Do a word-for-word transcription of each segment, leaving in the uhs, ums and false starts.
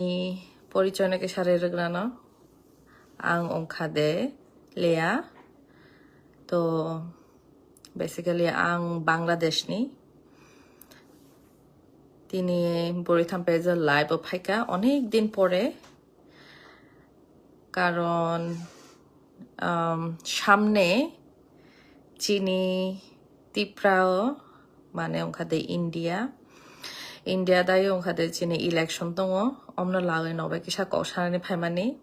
Ni porichoy no kisa rwrwk rano. Ang ongkha de Leah. To basically ang Bangladesh ni. Tini bwrwi tham page live o phaikha onek din pore. Karon um, samne chini Tipra o mane ongkha de India. India dai ongkha de chini election tongo. Omno lagwi nobai kisa kok sanani phaimani.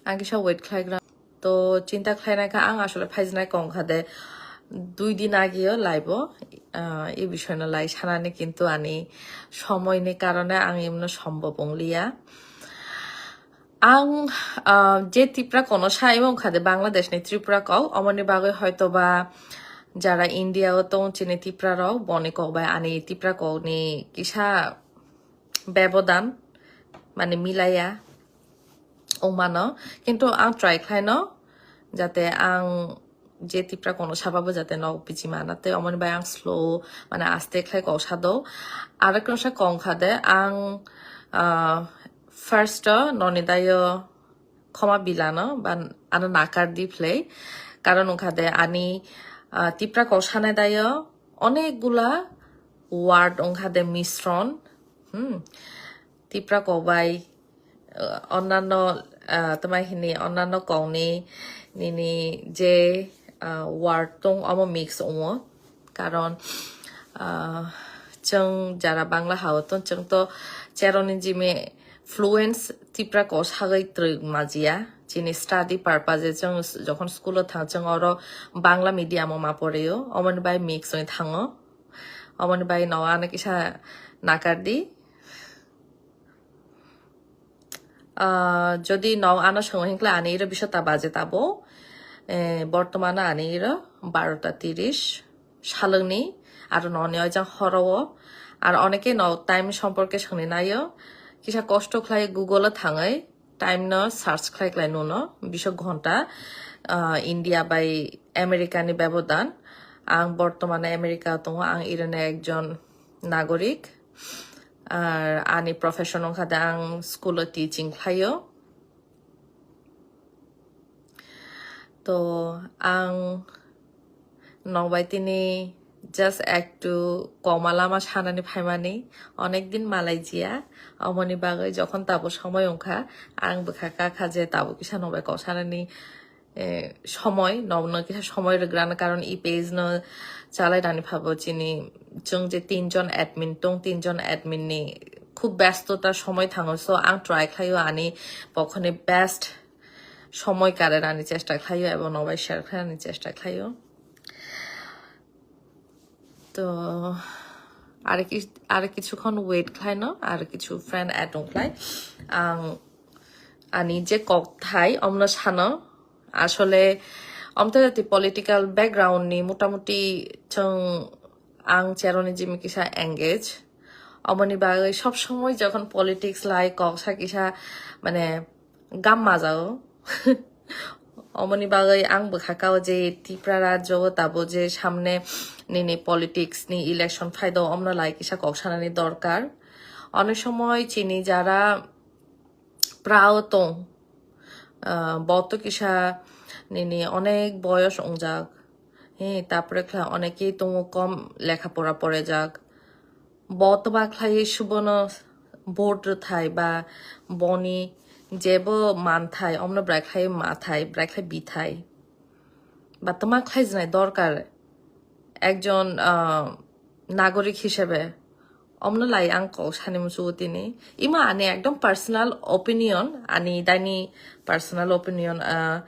Ang kisa wait khlaigra. To chinta khlainai kha ang asole phaijnai kong kha de dui din ageo live o, ah, e bishoy no lai sanani kintu ani somoi ni karone ang imno sombhob ongliya. Ang, ah, je Tipra kono sa imo kha de Bangladesh ni Tripura kok, omoni bagwi hoito ba jara India o tong chini Tipra rok boni kok bai ani Tipra kok ni kisa bebodan mane milaya ongmano, kintu ang try khlaino jate ang je Tipra kono sababo jate nok biji mana tei omoni bai ang slow mane aste khlai kok sado. Aro kisa kong kha de ang, ah, first o noni dayo khoma bilano ba ano nakar di phlai, karon ongkha de ani, ah, Tipra kok sanai dayo onek gula word ongkha de misron. Hmm. Tipra kok bai, uh, onnanno, uh, tama hini onnanno kokni nini je, uh, word tong omo mix wngo. Karon, uh, chwng jara Bangla hao tong chwng to cheroni jimi fluence Tipra kok sagwi twrwk majiya. Chini study purpose e chwng jokhon school o thang chwng oro Bangla medium o ma porio. Omoni bai mix wngwi thango. Omoni bai no ano kisa nakar di. Ah, jodi no ano swngo hinkla ani iro bisota baje tabo. Eh, bortomano ani iro barota tiris salwngni aro noni oijang horo o. Ar oneke no time somporke swngni naio. Kisa kosto khlai Google o thangwi time no search khlai khlai nuno biso ghonta, ah, India bai America ni bebodan. Ang bortomane America o tongo, ang irene ekjon nagorik. Ar ani profession wngkha de ang school o teaching khlaio. To ang nokbai tini just ektu koma lama sanani phaimani, onek din malai jia, omoni bagwi jokhon tabo somoi wngkha, ang bwkha kakha je tabo kisa nokbai kok sanani, eh, somoi, nokno kisa somoi rwgrano, karon e page no chalai rani phabo chini chwng je tinjon admin tong, tinjon admin ni khub byastota somoi thango, so ang try khlaio ani pokhoni best somoi kare rani chesta khlaio ebo nokbai share khlainani chesta khlaio. To are ki-, are kichukhon wait khlaino, are kichu friend add wng khlai. Ang ani je kok thai omno sano, asole omtha jati political background ni motamuti chwng ang cheroni jimi kisa engage. Omoni bagwi sob somoi jokhon politics lai kok sa kisa mane gam majao. Omoni bagwi ang bwkha kao je Tripura rajyo o tabo je samne nini politics ni election phaido omno lai kisa kok sanani dorkar. Onek somoi chini jara pra o tong, ah, bo to kisa nini onek boyos ongjak. He, tapore khlai onekei tongo kom lekha pora porejak. Bo twma khlaiwi subono vote rwthai ba boni jebo manthai, omno bwrai khlai mathai, bwrai khlai bithai. Ba twma khlaijwnai dorkar ekjon, ah, nagorik hisabe. Omno lai ang kok sani muchugo tini. Ima ani ekdom personal opinion, ani daini personal opinion, ah,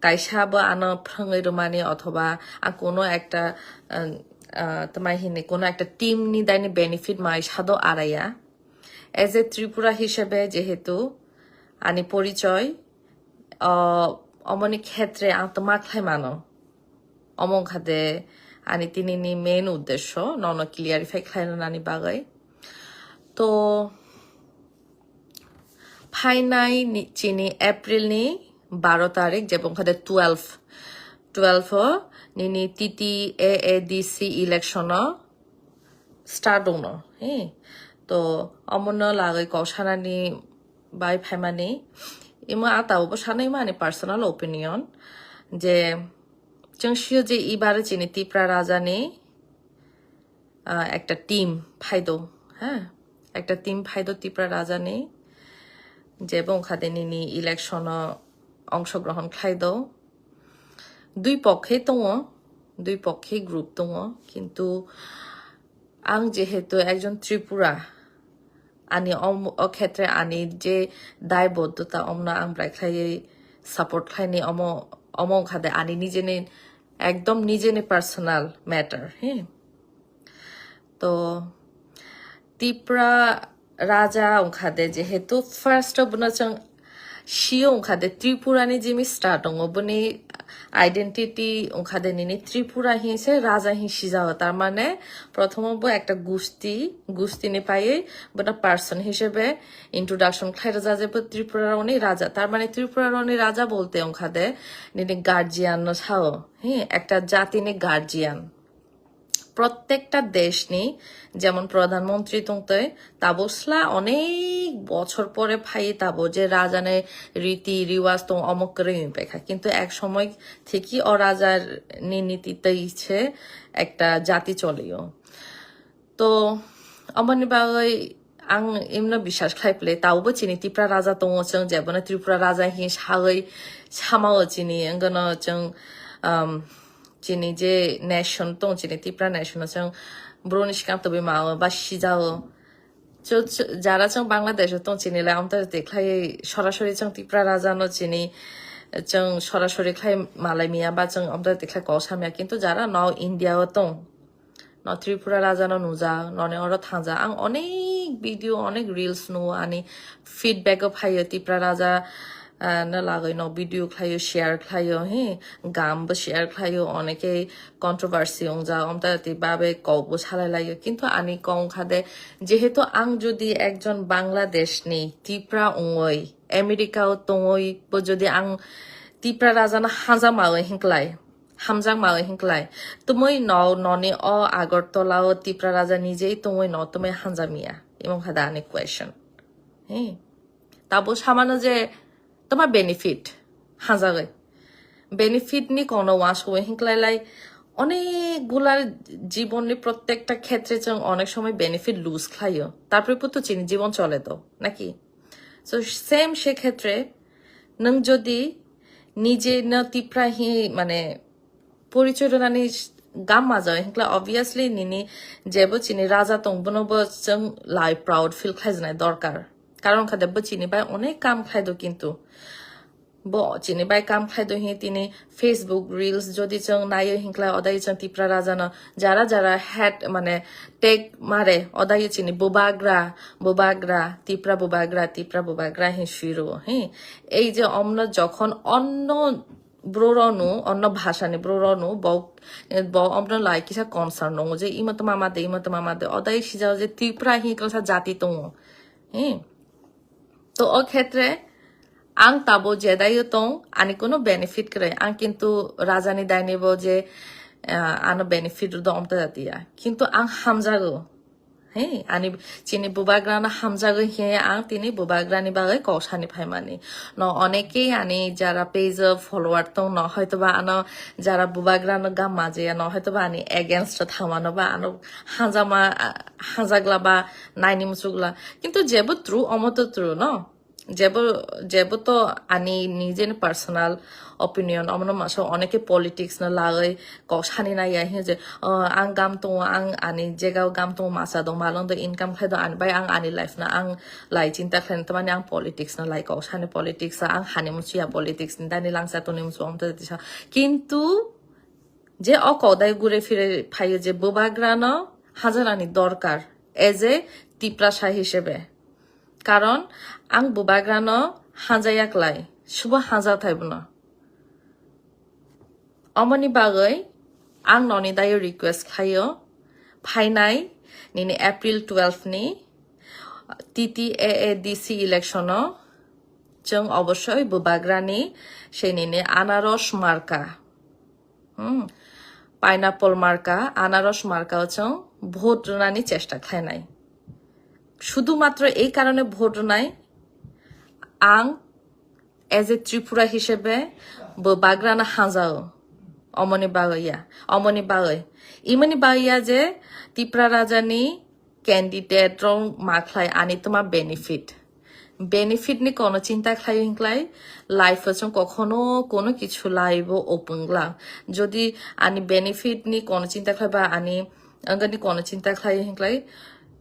kaisa bo ano phrwngwi rwmani othoba ang kuno ekta, ah, ah, twmai hini kuno ekta team ni daini benefit mai sado araya. As a Tripura hisabe jehetu ani porichoy, ah, omoni khetre ang twma khlai mano. Omo wngkha de ani tini ni main uddesho, nono clarify khlai rwnani bagwi. To phainai ni, chini April ni baro tarik, jebo wngkha de twelve, twelve o nini T T A A D C election o start wngno, he. To omono lagwi kok sanani bai phaimani. Imo a tabukbo sanai mani personal opinion je chwng sio je ibar chini Tipra Raja ni, ah, ekta team phaido, ha? Ekta team phaido Tipra Raja ni, je bo wngkha de nini election o ongshogrohon khlaido. Dui pokhe tongo, dui pokhe group tongo, kintu ang jehetu ekjon Tripura, ani om-, o khetre ani je daibodhota omno ang brai khlaiwi support khlaini, omo, omo wngkha de ani nijeni, ekdom nijeni personal matter, he. To Tipra Raja wngkha de, jehetu first o bono chwng sio wngkha de, Tripura ni jimi start tongo, boni identity wngkha de nini Tripura hi se Raja hi sijao, tar mane prothomo bo ekta gusti, gusti ni paiwi bono person hisebe introduction khlai rwjak je bo Tripura rokni Raja, tar mane Tripura rokni Raja bolte wngkha de nini guardian no sao, he, ekta jati ni guardian. Prottekta desh ni jemon pradhan mantri tongtoi, tabo sla onek bochor pore phai tabo je raja ni riti riwaj tong omo kwrwi wngwi paikha, kintu ek somoy thiki o raja ni niti tei se ekta jati cholio. To omoni bagwi ang imno biswas khlai phle, taubo chini Tipra Raja tongo, chwng jebono Tripura Raja hi sagwi samao chini, wngano chwng, um, chini je nation tong, chini Tipra nation o chwng broni sikang tobwi mao ba sijao. Chw-, chw-, jara chwng Bangladesh o tong chini le amta te khlai sorasori chwng Tipra Raja no chini chwng sorasori khlai malai miya ba chwng amta te khlai kok samya, kintu jara no India o tong, no Tripura Raja no nujak, noni oro thangjak. Ang onek video, onek reels nuo, ani feedback o phaio Tripura Raja, ah, no lagwi no video khlaio, share khlaio, he, gam bo share khlaio, oneke controversy wngjak, omta ti babe kok bo salai laio. Kintu ani kok wngkha de, jehetu ang jodi ekjon Bangladesh ni Tipra wngwi, America o tongwi bo jodi ang Tipra Raja no hanja mawi hinklai, hamjak mawi hinklai. Tumui no, noni o Agartala o Tipra Raja nijei tongwi no tumui hamjak miya? Imo kha da ani question. He. Tabo samano je toma benefit hamjagwi. Benefit ni kono wansugwi hinklai lai. Onek gula jibon ni prottekta khetre chwng onek somoi benefit lose khlaio. Tarpore puto chini jibon chole to, naki? So same se khetre nwng jodi nije no Tipra hi mane porichoi rwnani gam majao, hinkla obviously nini jebo chini raja tong, bono bo chwng lai proud feel khlaijaknai dorkar. Karon kha de bo chini bai onek kam khlaido, kintu bo chini bai kam khlaido hi tini Facebook reels jodi chwng naio hinkla odai chwng Tipra raja no jara jara head mane tag mare odai chini bubagra, bubagra, Tipra bubagra, Tipra bubagra hi suiro hi. Ei je omno jokhon onno bro rokno, onno bhasha ni bro rokno, bo, bo omno lai kisa concern nongo je imo toma made, imo toma made. Odai sijao je Tripura hi kisa jati tongo. He. To o khetre ang tabo jedaio tong, ani kono benefit kwrwi. Ang kintu raja ni daini bo je, ah, ano benefit do omta jatiya. Kintu ang hamjago. He, ani chini bubagrano hamjagwi he ang tini bubagrani bagwi kok sani phaimani. No onekei ani jara page o follower tong no hoitoba ano jara bubagrano gam majaya no hoitoba ani against o thangmano ba ano hanjama, hanjagla ba naini muchugla. Kintu jebo true omo to true no. Jebo, jebo to ani nijeni personal opinion, omono masa oneke politics no lagwi kok sani naiya hinwi je, "Oh, ang gam tongo, ang ani jega o gam tongo, masa do, malong do, income khlai do, ani bai ang ani life no ang lai chinta khlai, tamani ang politics no lai kok sani, politics ang hani musuya, politics ni dani langsa toni musu omta tisa." Kintu je o kok dai gure phire phaio je bubagrano hajarani dorkar as a Tiprasa hisebe. Karon ang bubagrano hanjaya klai, subo hanjathai bono. Omoni bagwi ang noni dayo request khlaio, phainai nini April twelve ni T T A A D C election o chwng obosoi bubagrani sei nini anaros marka. Hmm. Pineapple marka, anaros marka o chwng vote rwnani chesta khlainai. Sudhumatro ei karone vote rwnai, ang as a Tripura hisebe bubagrano hajao. Omoni bagwi ya, omoni bagwi. Imoni bagwi ya je Tipra Rajani candidate rok ma khlai ani tuma benefit. Benefit ni kono chinta khlai hinklai life o chwng kokhono kono kichu life o opungla. Jodi ani benefit ni kono chinta khlai ba ani angani kono chinta khlai hinklai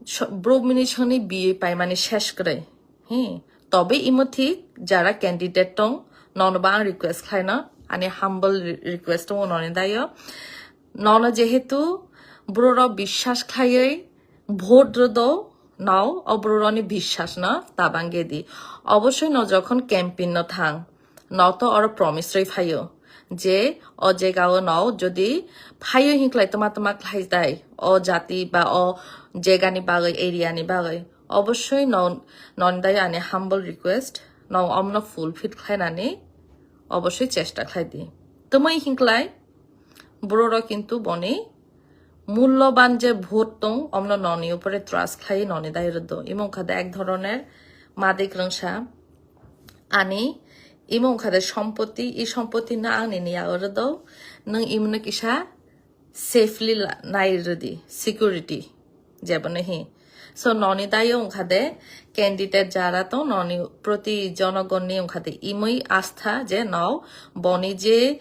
so-, bro mini chwngni B A paimani ses kwrwi. Hi, tobe imo thik jara candidate tong, nono ba ang request khlaino, ani humble re-, request tongo noni dayo. Nono jehetu bororok biswas khlaiwi vote rwdo, no, o bororokni biswasno tabangedi. Obosoi no jokhon campaign no thang, no to oro promise rwi phaio je o jegao no jodi phaio hinklai tma tma khlai tai, o jati ba o jegani bagwi, area ni bagwi. Obosoi no, noni dayo ani humble request, no omno fulfill khlainani obosoi chesta khlaidi. Tmwi hinklai bororok kintu boni mulloban je vote tong, omno noni upore trust khlai noni dayo rwdo. Imo wngkha de ek dhoroner madik rwngsa. Ani imo wngkha de sompoti, i sompoti no ang nini yago rwdo. Nwng imono kisa safely la-, nai rwdi, security jebono hi. So noni dayo wngkha de candidate jara tong, noni proti jonogonni wngkha de imoi astha je no boni je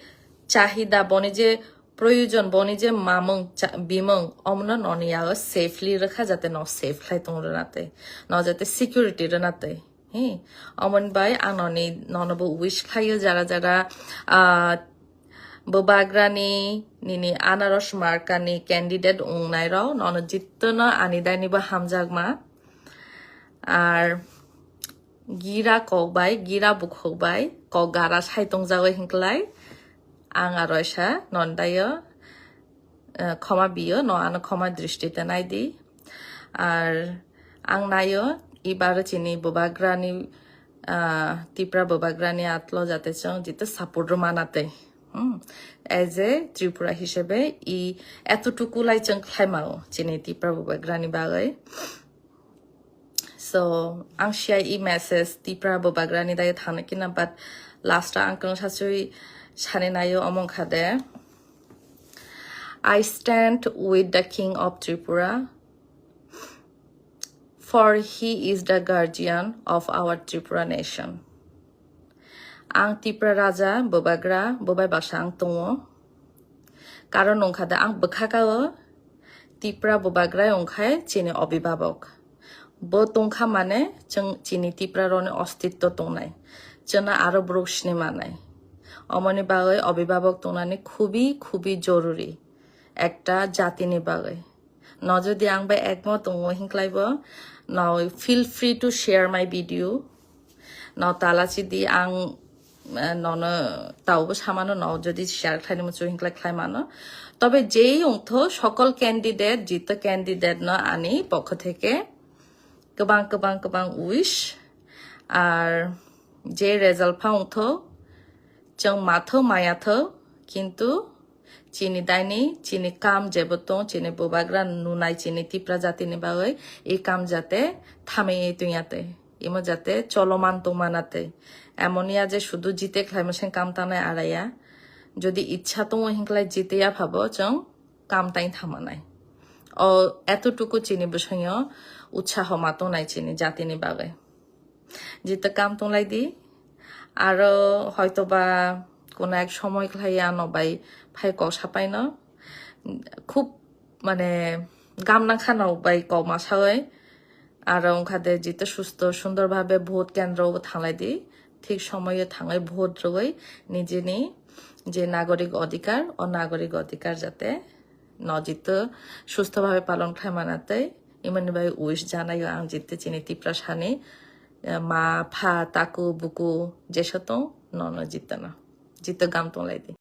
chahida, boni je proyojon, boni je mamung cha-, bimung, omno noni yago safely rwkha, jate no safe khlai tong rwna tei, no jate security rwna tei. Hi, omoni bai ang noni, nono bo wish khlaio jara jara, ah, bubagrani nini anaros markani candidate wngnai rok, nono jittono ani daini bo hamjakma. Ar gira kok bai, gira bukhuk bai, kok gara sai tongjago hinklai. Ang aro isa non dayo, eh, khoma biyo, no ano khoma dristite naidi. Ar ang nayo, ibaro chini bubagrani, ah, Tipra bubagrani atlo jate chwng jito support rwmana tei. Hmm. As a Tripura hisebe i etutuku lai chwng khlaimao chini Tipra bubagrani bagwi. So, ang siya i message Tipra bubagrani dayo thangna kina, but last ang kung sasui sani nayo omong khade. I stand with the King of Tripura, for he is the guardian of our Tripura nation. Ang Tipra Raja bubagra, bubai baksa ang tongo. Karon wngkha de ang bwkhakao Tipra bubagra wngkha chini obibabok. Bo tongkha mane chwng chini Tipra roni ostitto tongnai. Chwngno aro borok sini manai. Omoni bagwi obibabok tongnani khubi, khubi joruri. Ekta jatini bagwi. No jodi ang bai ekmot tongo hinklai bo, no feel free to share my video. No talachi di ang, eh, nono taubo samano no jodi share khlaini muchung hinklai khlai mano. Tobe jei ongtho sokol candidate, jito candidate no ani pokho theke kwbang, kwbang, kwbang wish. Ar je result pha ongtho, chwng matho mayatho, kintu chini daini, chini kam jebo tong, chini bubagra nunai, chini Tipra jatini bagwi, i kam jate thamwi tongya tei. Imo jate choloman tongmana tei. Emon ya je sudu jite khlaima seng kam tanai araya. Jodi ichha tongo hinklai jite ya phabo chwng kam tai thamanai. O etutuku chini bwswngyo utsaho ma tongnai chini jatini bagwi. Jito kam tonglai di. Aro hoitoba kono ek somoi khlai ano bai phai kok sapaino. Khub mane gam nangkha no bai kok ma sawi. Aro wngkha de jito susto sundor bhabe vote kendro o thanglai di. Thik somoyo thangwi vote rwwi nijini je nagorik odhikar, o nagorik odhikar jate no jito susto bhabe palon khlai mana tei imani bai wish janayo ang jito chini Tiprasani, eh, ma, pha, taku, buku jeso tong nono jito no. Jito gam tonglai di.